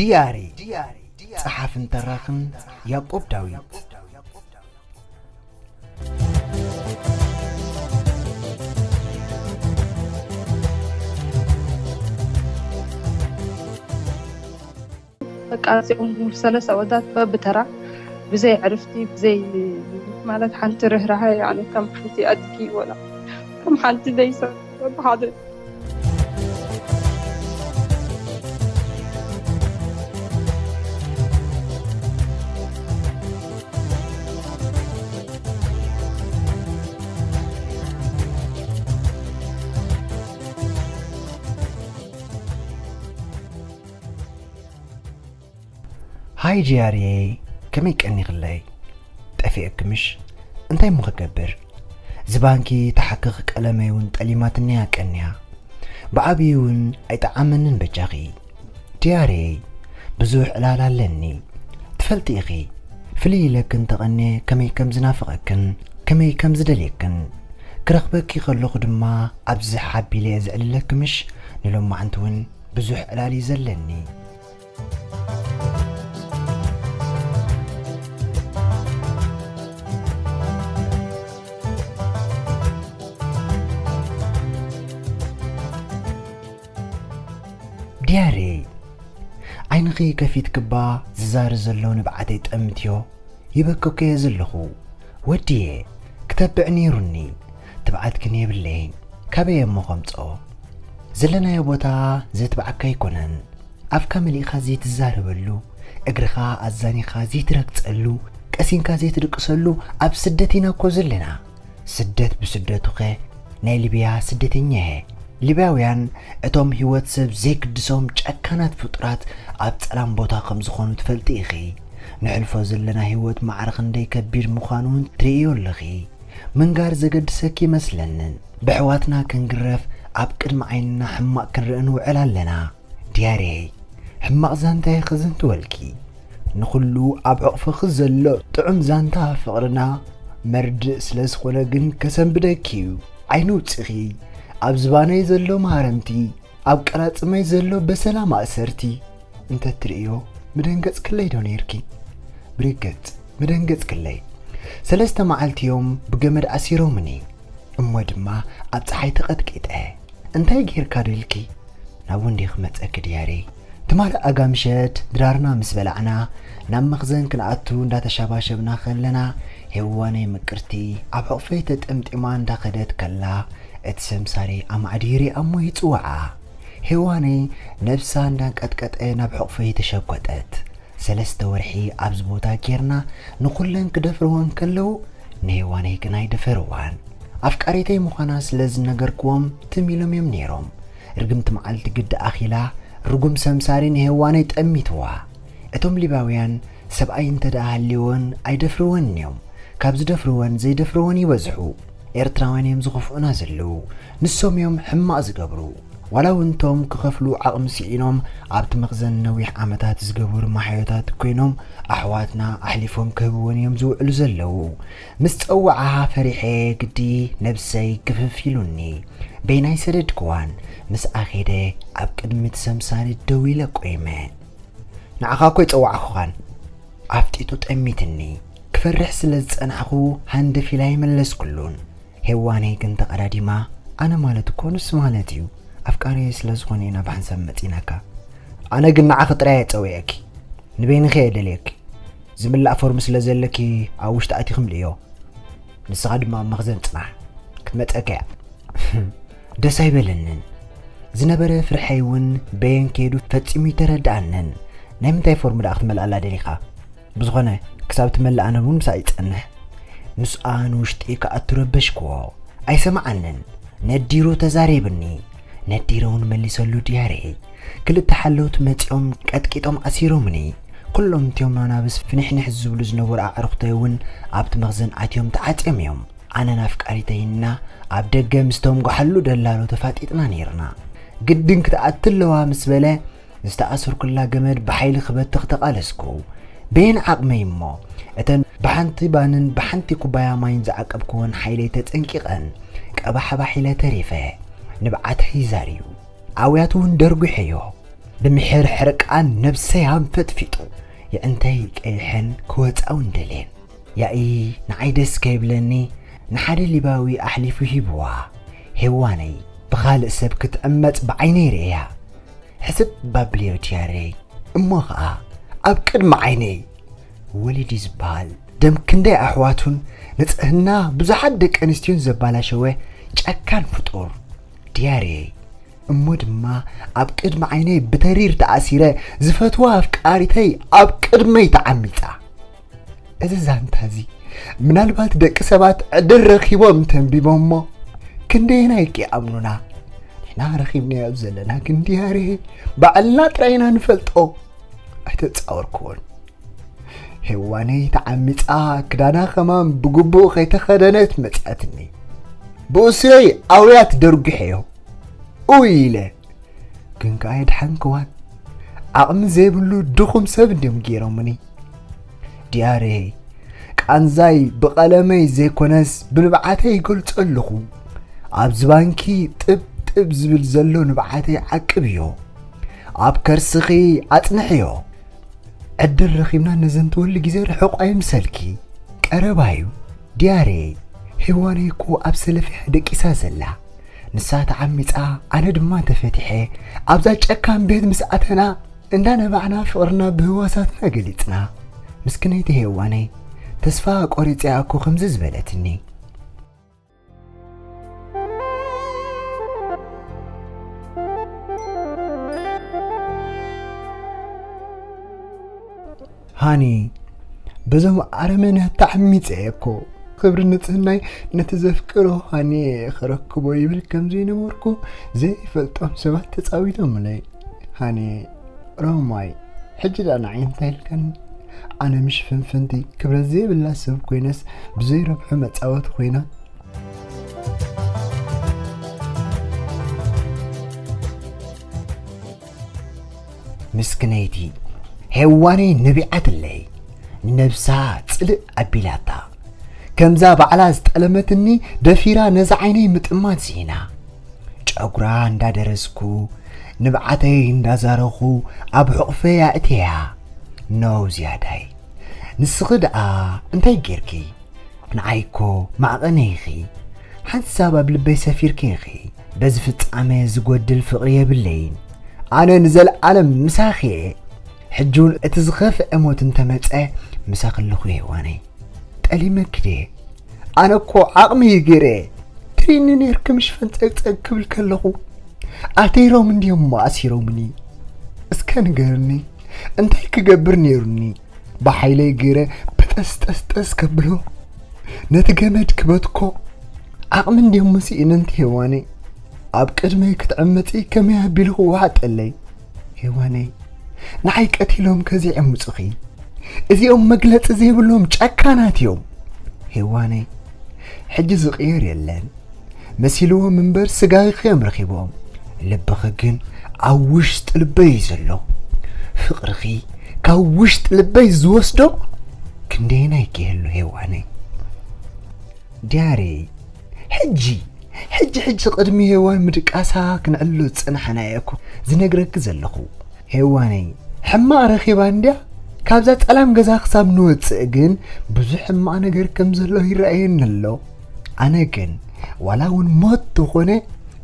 ዲያሪ ጸሓፍን ተራኽን ያዕቆብ ዳዊት። በቃ እዚኦም ሰለስተ ኣወዳት በብተራ ብዘይ ዕርፍቲ ብዘይ ማለት ሓንቲ ርህራሀ ያኒ ከም ሓንቲ ኣድጊ ወላ ከም ሓንቲ ደይሰ በብሓደ ሃይ ጂያርየይ፣ ከመይ ቀኒኽለይ? ጠፊእኪ ምሽ? እንታይ እሞ ክገብር? ዝባንኪ ተሓክኽ ቀለመይ እውን ጠሊማትኒ እያ ቀንያ። ብዓብዪ እውን ኣይጠዓመንን በጃኺ። ዲያርየይ፣ ብዙሕ ዕላል ኣለኒ። ትፈልጢ ኢኺ፣ ፍልይ ኢለክን ተቐንየ ከመይ ከም ዝናፍቐክን ከመይ ከም ዝደልየክን። ክረኽበኪ ከለኹ ድማ ኣብዚ ሓቢለ እየ ዝዕልለኪ ምሽ? ንሎማዓንቲ እውን ብዙሕ ዕላል እዩ ዘለኒ። ዲያሬ፣ ዓይንኺ ከፊትክባ ዝዛሪ ዘሎ ንብዓተይ ጠምትዮ። ይበከኩ እየ ዘለኹ። ወድየ፣ ክተብዕ ነይሩኒ። ትብዓት ግን የብለይን። ካበይ እሞ ከምጽኦ? ዘለናዮ ቦታ ዘትብዓካ ኣይኮነን። ኣፍካ መሊእኻ ዘይትዛረበሉ፣ እግርኻ ኣዛኒኻ ዘይትረግጸሉ፣ ቀሲንካ ዘይትድቅሰሉ ኣብ ስደት ኢና እኮ ዘለና። ስደት ብስደቱኸ ናይ ሊብያ ስደተኛ እየ። ሊብያውያን እቶም ህይወት ሰብ ዘይግድሶም ጨካናት ፍጡራት ኣብ ጸላም ቦታ ከም ዝኾኑ ትፈልጢ ኢኺ። ንሕልፎ ዘለና ህይወት ማዕረ ክንደይ ከቢድ ምዃኑ እውን ትርእዮ ኣለኺ። ምንጋር ዘገድሰኪ ይመስለንን። ብሕዋትና ክንግረፍ ኣብ ቅድሚ ዓይንና ሕማቕ ክንርኢ ንውዕል ኣለና። ዲያሬይ፣ ሕማቕ ዛንታ እየ ክዝንትወልኪ። ንኹሉ ኣብ ሕቑፍኺ ዘሎ ጥዑም ዛንታ ፍቕርና መርድእ ስለ ዝኾነ ግን ከሰንብደኪ እዩ። ዓይኒ ውጽኺ፣ ኣብ ዝባነይ ዘሎ ማህረምቲ፣ ኣብ ቀራጽመይ ዘሎ በሰላ ማእሰርቲ እንተትርእዮ ምደንገጽክለይ ዶ ነይርኪ? ብርግጽ ምደንገጽክለይ። ሰለስተ መዓልቲ እዮም ብገመድ ኣሲሮምኒ፣ እሞ ድማ ኣብ ጸሓይ ተቐጥቂጠ። እንታይ ጌርካ ዶ ኢልኪ ናብ ወንዲ ክመጸኪ ድያሪ? ትማሊ ኣጋ ምሸት ድራርና ምስ በላዕና ናብ መኽዘን ክንኣቱ እንዳተሻባሸብና ከለና ሄዋነይ ምቅርቲ ኣብ ሕቑፈይ ተጠምጢማ እንዳኸደት ከላ እቲ ሰምሳሪ ኣማዕዲሪ ኣሞ ይጽውዓ። ሄዋነይ ነብሳ እንዳንቀጥቀጠ ናብ ሕቑፈይ ተሸጎጠት። ሰለስተ ወርሒ ኣብዚ ቦታ ጌርና ንኹለን ክደፍርወን ከለዉ ንሄዋነይ ግን ኣይደፈርዋን። ኣፍቃሪተይ ምዃና ስለ ዝነገርክዎም ትም ኢሎም እዮም ነይሮም። ርግምቲ መዓልቲ ግዲ ኣኺላ ርጉም ሰምሳሪ ንሄዋነይ ጠሚትዋ። እቶም ሊባውያን ሰብኣይ እንተ ደኣ ሃልይወን ኣይደፍርወን እዮም። ካብ ዝደፍርወን ዘይደፍርወን ይበዝሑ። ኤርትራውያን እዮም ዝኸፍኡና ዘለዉ። ንሶም እዮም ሕማቕ ዝገብሩ። ዋላ እውን እቶም ክኸፍሉ ዓቕሚ ስኢኖም ኣብቲ መኽዘን ነዊሕ ዓመታት ዝገበሩ ማሕዮታት ኮይኖም ኣሕዋትና ኣሕሊፎም ክህብወን እዮም ዝውዕሉ ዘለዉ። ምስ ጸዋዕኻ ፈሪሐ ግዲ ነብሰይ ግፍፍ ኢሉኒ። በይናይ ሰደድክዋን ምስኣ ኸይደ ኣብ ቅድሚ እቲ ሰምሳሪ ደው ኢለ ቆይመ። ንዓኻ እኮ ይጸዋዕኩኻን ኣፍጢጡ ጠሚትኒ። ክፈርሕ ስለ ዝጸናሕኩ ሃንደፍ ኢላ ኣይመለስኩሉን። ሄዋነይ ግን ተቐዳዲማ፣ ኣነ ማለት እኮ ንሱ ማለት እዩ። ኣፍቃሪየይ ስለ ዝኾነ ኢና ብሓንሳብ መጺናካ። ኣነ ግን ንዓኺ ጥራይ እየ ጸዊዐኪ። ንበይንኺ እየ ደልየኪ። ዝምላእ ፎርም ስለ ዘለኪ ኣብ ውሽጢ ኣቲኺ ምልእዮ። ንስኻ ድማ ኣብ መኽዘን ጽናሕ። ክትመጸካ እያ። ደስ ኣይበለንን። ዝነበረ ፍርሐይ እውን በየን ከይዱ ፈጺሙ ኣይተረድኣንን። ናይ ምንታይ ፎርም ደኣ ክትመልኣላ ደሊኻ? ብዝኾነ፣ ክሳብ ትመልእ ኣነ እውን ምሳኣ ይጸንሕ። ምስኣ ንውሽጢ ክኣቱ ረበሽክዎ። ኣይሰምዓንን። ነዲሩ ተዛሪብኒ። ነዲረ እውን መሊሰሉ ድያረይ። ክልተ ሓለውቲ መጺኦም ቀጥቂጦም ኣሲሮምኒ። ኩሎም እቲኦም ኣናብስ ፍንሕንሕ ዝብሉ ዝነበሩ ኣዕሩኽተይ እውን ኣብቲ መኽዘን ኣትዮም ተዓጽዮም እዮም። ኣነን ኣፍቃሪተይና ኣብ ደገ ምስቶም ጓሓሉ ደላሎ ተፋጢጥና ነይርና። ግድን ክትኣቲ ኣለዋ ምስ በለ፣ ዝተኣሰርኩላ ገመድ ብሓይሊ ክበትኽ ተቓለስኩ። በየን ዓቕመይ እሞ፣ እተን ብሓንቲ ባንን ብሓንቲ ኩባያ ማይን ዝዓቀብክወን ሓይለይ ተጸንቂቐን፣ ቀባሕባሕ ኢለ ተሪፈ። ንብዓት ሒዛር እዩ። ኣውያት እውን ደርጒሐዮ። ብምሒር ሕርቃን ነብሰይ ኣንፈጥፊጡ፣ የዕንተይ ቀይሐን ክወጻ እውን ደልየን። ያኢ ንዓይ ደስ ከይብለኒ ንሓደ ሊባዊ ኣሕሊፉ ሂብዋ። ሄዋነይ ብኻልእ ሰብ ክትዕመጽ ብዓይነይ ርእያ። ሕስብ ባብልዮ ቲያረይ፣ እሞ ኸኣ ኣብ ቅድሚ ዓይነይ። ወሊድ እዩ ዝበሃል ደም ክንደይ ኣሕዋቱን ንጽህና ብዙሓት ደቂ ኣንስትዮን ዘባላሸወ ጨካን ፍጡር። ዲያሬ እሞ ድማ ኣብ ቅድሚ ዓይነይ ብተሪር ተኣሲረ፣ ዝፈትዋ ኣፍቃሪተይ ኣብ ቅድመይ ተዓሚጻ። እዚ ዛንታ እዚ ምናልባት ደቂ ሰባት ዕድል ረኺቦም እንተንቢቦሞ ክንደየናይ ይኣምኑና? ንሕና ረኺብናዮ ዘለና ግን ዲያሬ ባዕልና ጥራይ ኢና ንፈልጦ። ኣይተጻወርክዎን። ሄዋነይ ተዓሚጻ ክዳና ከማን ብግቡእ ከይተኸደነት መጻትኒ። ብእሱረይ ኣውያ ትደርጉሐዮ። ኡይ ኢለ። ግን ከኣ የድሓንክዋን። ዓቕሚ ዘይብሉ ድኹም ሰብ እንድዮም ገይሮምኒ። ዲያሬ ቃንዛይ ብቐለመይ ዘይኮነስ ብንብዓተይ ይገልጾ ኣለኹ። ኣብዚ ባንኪ ጥብ ጥብ ዝብል ዘሎ ንብዓተይ ዓቅብዮ። ኣብ ከርስኺ ኣጽንሕዮ። ዕድል ረኺብና ነዘንትወሉ ግዜ ርሑቕ ኣይምሰልኪ። ቀረባ እዩ። ዲያሬ ሄዋነይ እኮ ኣብ ሰለፊሕ ደቂሳ ዘላ። ንሳ ተዓሚጻ፣ ኣነ ድማ ተፈቲሐ፣ ኣብዛ ጨካን ቤት ምስ ኣተና፣ እንዳነባዕና ፍቕርና ብህዋሳትና ገሊጽና። ምስክነይቲ ሄዋነይ፣ ተስፋ ቆሪጸ እያ እኮ ከምዚ ዝበለትኒ። ሃኒ፣ በዞም ኣረመነ ተዓሚጸ እየ እኮ። ክብሪ ንጽህናይ ነቲ ዘፍቅሮ ሃኒ ከረክቦ ይብል ከም ዘይነበርኩ ዘይፈልጦም ሰባት ተጻዊቶምለይ። ሃኒ፣ ሮማይ፣ ሕጂ ደኣ ንዓይ እንታይ ኢልካኒ? ኣነ ምሽ ፍንፍንቲ ክብረት ዘይብላ ሰብ ኮይነስ ብዘይረብሑ መጻወቲ ኮይና። ምስክነይቲ ሄዋነይ ነቢዓትለይ፣ ንነብሳ ጽልእ ኣቢላታ። ከምዛ ባዕላ ዝጠለመትኒ ደፊራ ነዛ ዓይነይ ምጥማት ስኢና። ጨጉራ እንዳደረስኩ፣ ንብዓተይ እንዳዛረኹ ኣብ ሕቑፈይ ኣእትያ። ነው ዝያዳይ። ንስኺ ደኣ እንታይ ጌርኪ? ንዓይ እኮ ማዕቐነይ ኢኺ። ሓንሳብ ኣብ ልበይ ሰፊርኪ ኢኺ። በዚ ፍጻመ ዝጎድል ፍቕሪ የብለይን። ኣነ ንዘለኣለም ምሳኺ እየ። ሕጂ እውን እቲ ዝኸፍአ ሞት እንተመጸ፣ ምሳኺ ኣለኹ ሄዋነይ። ጠሊመኪ ድየ? ኣነ እኮ ዓቕሚ እዩ ገይረ። ትሪኒ ኔርኪ ምሽ ፈንጸግጸግ ክብል ከለኹ። ኣተይሮም እንድዮም እሞ ኣሲሮምኒ። እስከ ንገርኒ፣ እንታይ ክገብር ኔሩኒ? ብሓይለይ ገይረ ብጠስጠስጠስ ከብሎ፣ ነቲ ገመድ ክበትኮ ዓቕሚ እንድዮም መሲእኒ። እንቲ ሄዋነይ፣ ኣብ ቅድመይ ክትዕመጺ ከመይ ኣቢሉ ክወሓጠለይ? ሄዋነይ፣ ንዓይ ቀቲሎም ከዘይዕምጹኺ። እዚኦም መግለጺ ዘይብሎም ጨካናት እዮም። ሄዋነይ፣ ሕጂ ዝቕየር የለን። መሲልዎም እምበር ስጋኺ እዮም ረኺቦም። ልብኺ ግን ኣብ ውሽጢ ልበይ እዩ ዘሎ። ፍቕርኺ ካብ ውሽጢ ልበይ ዝወስዶ ክንደየናይ ክህሉ ሄዋነይ። ዲያሬ፣ ሕጂ፣ ሕጂ፣ ሕጂ ቅድሚ ሄዋን ምድቃሳ ክንዕሎ ዝጸናሕና እየ እኮ ዝነግረኪ ዘለኹ። ሄዋነይ፣ ሕማቕ ረኺባ እንድያ። ካብዛ ጸላም ገዛ ክሳብ ንወጽእ ግን ብዙሕ ሕማቕ ነገር ከም ዘሎ ይረኣየኒ ኣሎ። ኣነ ግን ዋላ እውን ሞት ተኾነ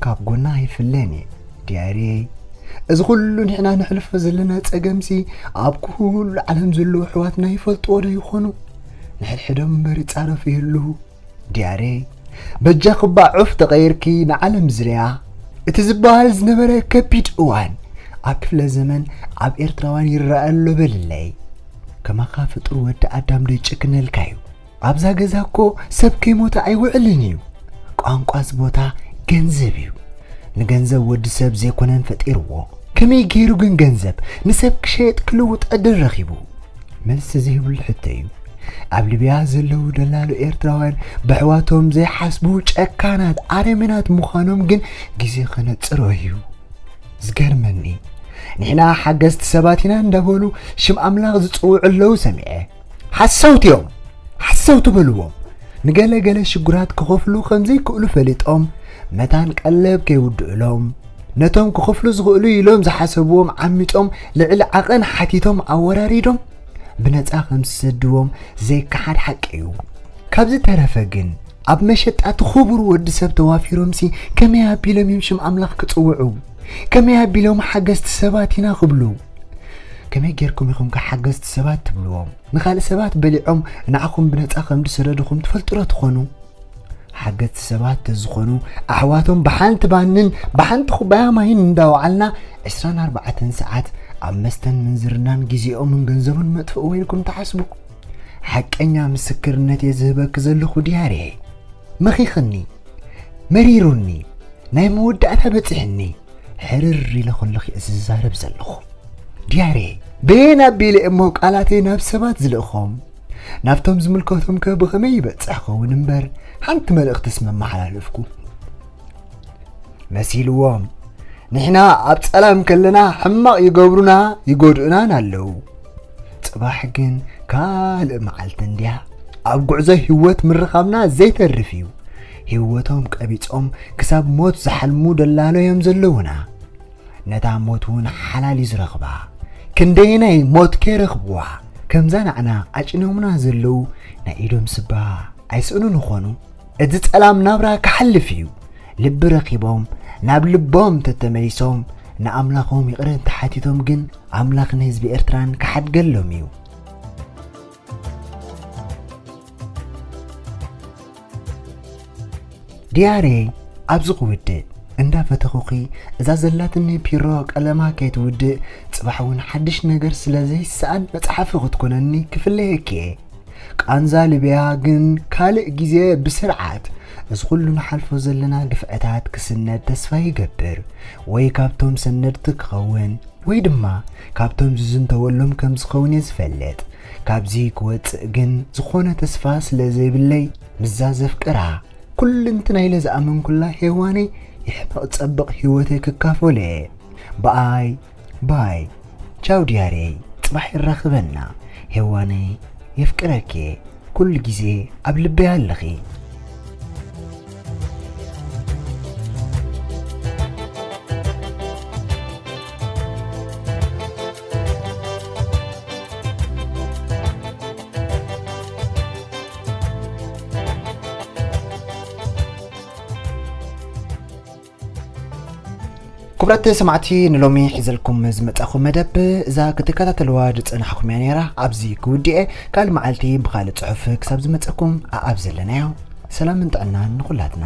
ካብ ጎና ኣይፍለን እየ። ዲያሬ፣ እዚ ኩሉ ንሕና ነሕልፎ ዘለና ጸገምሲ ኣብ ኩሉ ዓለም ዘለዉ ኣሕዋትና ይፈልጥዎ ዶ ይኾኑ? ንሕድሕዶም እምበር ይጻረፉ ይህልዉ። ዲያሬ፣ በጃኺ እባ ዑፍ ተቐይርኪ ንዓለም ዝርያ። እቲ ዝበሃል ዝነበረ ከቢድ እዋን ኣብ ክፍለ ዘመን ኣብ ኤርትራውያን ይረኣ ኣሎ በልለይ። ከማኻ ፍጡር ወዲ ኣዳም ዶ ይጭክነልካ እዩ? ኣብዛ ገዛ እኮ ሰብ ከይሞተ ኣይውዕልን እዩ። ቋንቋ እዚ ቦታ ገንዘብ እዩ። ንገንዘብ ወዲ ሰብ ዘይኮነን ፈጢርዎ። ከመይ ገይሩ ግን ገንዘብ ንሰብ ክሸየጥ ክልውጥ ዕድል ረኺቡ? መልሲ ዘይብሉ ሕቶ እዩ። ኣብ ሊብያ ዘለዉ ደላሎ ኤርትራውያን ብኣሕዋቶም ዘይሓስቡ ጨካናት ኣረሜናት ምዃኖም ግን ግዜ ከነጽሮ እዩ። ዝገርመኒ፣ ንሕና ሓገዝቲ ሰባት ኢና እንዳበሉ ሽም ኣምላኽ ዝጽውዑ ኣለዉ ሰሚዐ። ሓሰውቲ እዮም። ሓሰውቲ በልዎም። ንገለ ገለ ሽጉራት ክኸፍሉ ከም ዘይክእሉ ፈሊጦም፣ መታን ቀለብ ከይውድእሎም፣ ነቶም ክኸፍሉ ዝኽእሉ ኢሎም ዝሓሰብዎም ዓሚጾም ልዕሊ ዓቐን ሓቲቶም ኣወራሪዶም ብነጻ ከም ዝሰድዎም ዘይከሓድ ሓቂ እዩ። ካብዚ ተረፈ ግን ኣብ መሸጣ እቲ ክቡር ወዲ ሰብ ተዋፊሮምሲ ከመይ ኣቢሎም እዮም ሽም ኣምላኽ ክጽውዑ? ከመይ ኣቢሎም ሓገዝቲ ሰባት ኢና ክብሉ? ከመይ ጌርኩም ኢኹም ከ ሓገዝቲ ሰባት ትብልዎም? ንኻልእ ሰባት በሊዖም ንዓኹም ብነጻ ከም ዝሰደድኹም ትፈልጡ ዶ ትኾኑ? ሓገዝቲ ሰባት ተዝኾኑ ኣሕዋቶም ብሓንቲ ባንን ብሓንቲ ኩባያ ማይን እንዳወዓልና ዕስራን ኣርባዕተን ሰዓት ኣብ መስተን ምንዝርናን ግዜኦምን ገንዘቡን መጥፍእዎ ኢልኩም ትሓስቡ? ሓቀኛ ምስክርነት እየ ዝህበኪ ዘለኹ ዲያርየ። መኺኽኒ፣ መሪሩኒ፣ ናይ መወዳእታ በጺሕኒ፣ ሕርር ኢለ ከለኹ እየ ዝዛረብ ዘለኹ። ዲያርየ፣ በየን ኣቢለ እሞ ቃላተይ ናብ ሰባት ዝልእኾም? ናብቶም ዝምልከቶም ከ ብኸመይ ይበጽሕ ኸውን እምበር፣ ሓንቲ መልእኽትስ መመሓላለፍኩ። መሲልዎም፣ ንሕና ኣብ ጸላም ከለና ሕማቕ ይገብሩና ይጎድኡናን ኣለዉ። ጽባሕ ግን ካልእ መዓልቲ እንድያ። ኣብ ጉዕዞ ህይወት ምርኻብና ዘይተርፍ እዩ። ህይወቶም ቀቢጾም ክሳብ ሞት ዝሓልሙ ደላሎ እዮም ዘለዉና። ነታ ሞት እውን ሓላል እዩ ዝረኽባ። ክንደየናይ ሞት ከይረኽብዋ፣ ከምዛ ንዓና ኣጭኖምና ዘለዉ ናይ ኢዶም ስባ ኣይስእኑን ይኾኑ። እዚ ጸላም ናብራ ክሓልፍ እዩ። ልቢ ረኺቦም ናብ ልቦም ተተመሊሶም ንኣምላኾም ይቕረ እንተሓቲቶም ግን ኣምላኽ ንህዝቢ ኤርትራን ክሓድገሎም እዩ። ዲያርየይ ኣብዚ ክውድእ እንዳፈተኹኺ እዛ ዘላትኒ ፒሮ ቀለማ ከይትውድእ ጽባሕ እውን ሓድሽ ነገር ስለ ዘይሰኣን መጽሓፊ ክትኮነኒ ክፍለየኪ እየ። ቃንዛ ልብያ ግን ካልእ ግዜ ብስርዓት እዚ ኩሉ ንሓልፎ ዘለና ግፍዕታት ክስነድ ተስፋ ይገብር። ወይ ካብቶም ሰነድቲ ክኸውን ወይ ድማ ካብቶም ዝዝንተወሎም ከም ዝኸውን እየ ዝፈልጥ። ካብዚ ክወጽእ ግን ዝኾነ ተስፋ ስለ ዘይብለይ ምስዛ ዘፍቅራ ኩልንትናይ ኢለ ዝኣመንኩላ ሄዋነይ የሕመቕ ጸብቕ ህይወተይ ክካፈሎ እየ። ብኣይ ባይ። ቻው ዲያርየይ፣ ጽባሕ ይራኽበና። ሄዋነይ የፍቅረኪ እየ። ኩሉ ግዜ ኣብ ልበይ ኣለኺ። ክቡራት ሰማዕቲ፣ ንሎሚ ሒዘልኩም ዝመጻኹ መደብ እዛ ክትከታተልዋ ዝጸናሕኩም እያ ነይራ። ኣብዚ ክውድኤ፣ ካልእ መዓልቲ ብኻልእ ጽሑፍ ክሳብ ዝመጸኩም ኣኣብ ዘለናዮ ሰላምን ጥዕናን ንኹላትና።